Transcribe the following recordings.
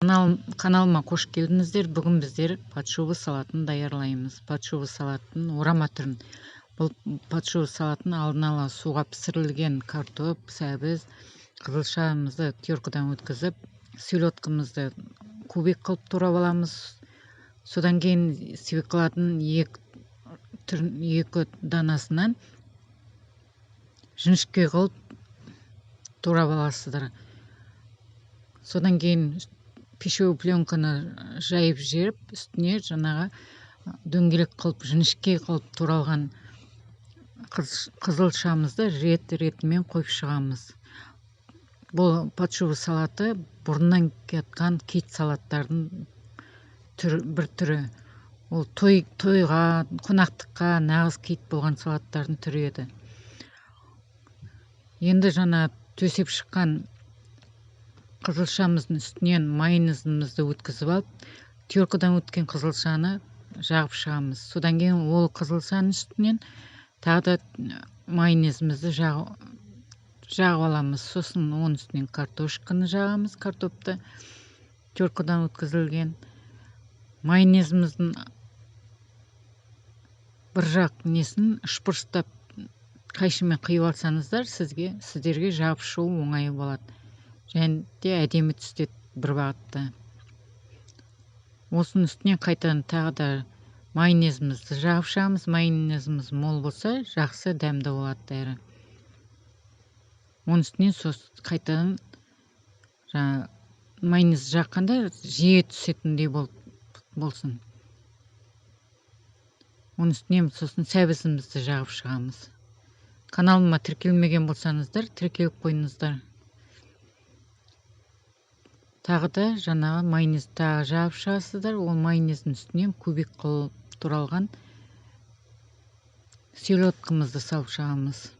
Каналыма қош келдіңіздер. Бүгін біздер подшуба салатын даярлаймыз. Подшуба салатын орама түрін. Бұл подшуба салатын алдын ала суға пісірілген картоп, сәбіз, қызылшамызды теркадан өткізіп, селедкамызды кубик қылып турап аламыз. Содан кейін свекладың екі данасынан жіңішке қылып турап аласыздар. Содан кейін пищевой пленканы жайып жіберіп, үстіне жаңағы дөңгелек қылып, жіңішке қылып туралған қызылшамызды рет-ретімен қойып шығамыз. Бұл подшуба салаты бұрыннан келатқан кит салаттардың бір түрі. Ол тойға, қонақтыққа нағыз кит болған салаттардың түрі еді. Енді жаңа төсеп шыққан қызылшамыздың үстінен майонезімізді өткізіп алып, теркадан өткен қызылшаны жағып шығамыз. Содан кейін ол қызылшаның үстінен тағы да майонезімізді жағып аламыз. Сосын оның үстінен картошканы жағамыз, картопты теркадан өткізілген. Майонезіміздің бір жақ несін үшбұрыштап қайшымен қиып алсаңыздар, сіздерге жағып шығу оңай болады. Және де әдемі түседі бір бағытта. Осының үстіне қайтадан тағы да майонезімізді жағып шығамыз. Майонезіміз мол болса, жақсы дәмді болады бәрі. Оның үстіне қайтадан жаңа майонез жаққанда жиі түсетіндей болсын. Оның үстіне сосын сәбізімізді жағып шығамыз. Каналыма тіркелмеген болсаңыздар, тіркеліп қойыңыздар. Тағы да жаңағы майонез тағы жағып шығасыздар. Ол майонездің үстінен кубик қылып туралған селедкамызды салып шығамыз.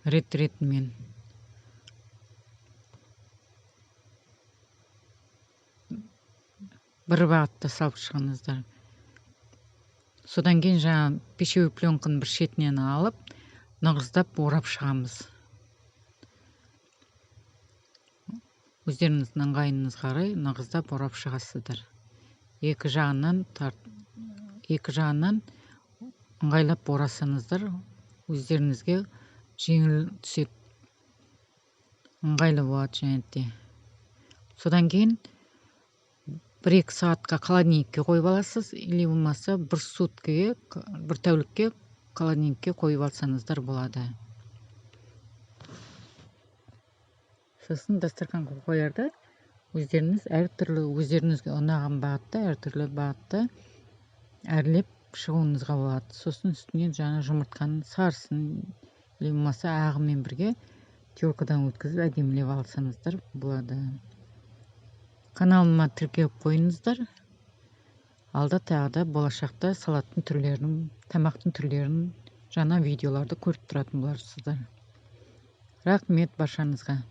Рет-ретімен. Бір бағытта салып шығыңыздар. Содан кейін жаңа пищевой пленканы бір шетінен алып, нығыздап орап шығамыз. Өздеріңіздің ыңғайыңызға қарай нығыздап орап шығасыздар. Екі жағынан ыңғайлап орасаңыздар, өздеріңізге жеңіл түседі, ыңғайлы болады және де. Содан кейін 1-2 сағатқа холодильникке қойып аласыз, или болмаса бір суткіге, бір тәулікке холодильникке қойып алсаңыздар болады. Сосын дастарханға қоярда өздеріңіз әртүрлі, өздеріңізге ұнаған бағытта, әртүрлі бағытта әрлеп шығуыңызға болады. Сосын үстінен жаңа жұмыртқаның сарысын, или болмаса ағымен бірге теркадан өткізіп әдемілеп алсаңыздар болады. Каналыма тіркеліп қойыңыздар. Алда тағы да болашақта салаттың түрлерін, тамақтың түрлерін, жаңа видеоларды көріп тұратын боларсыздар. Рахмет баршаңызға.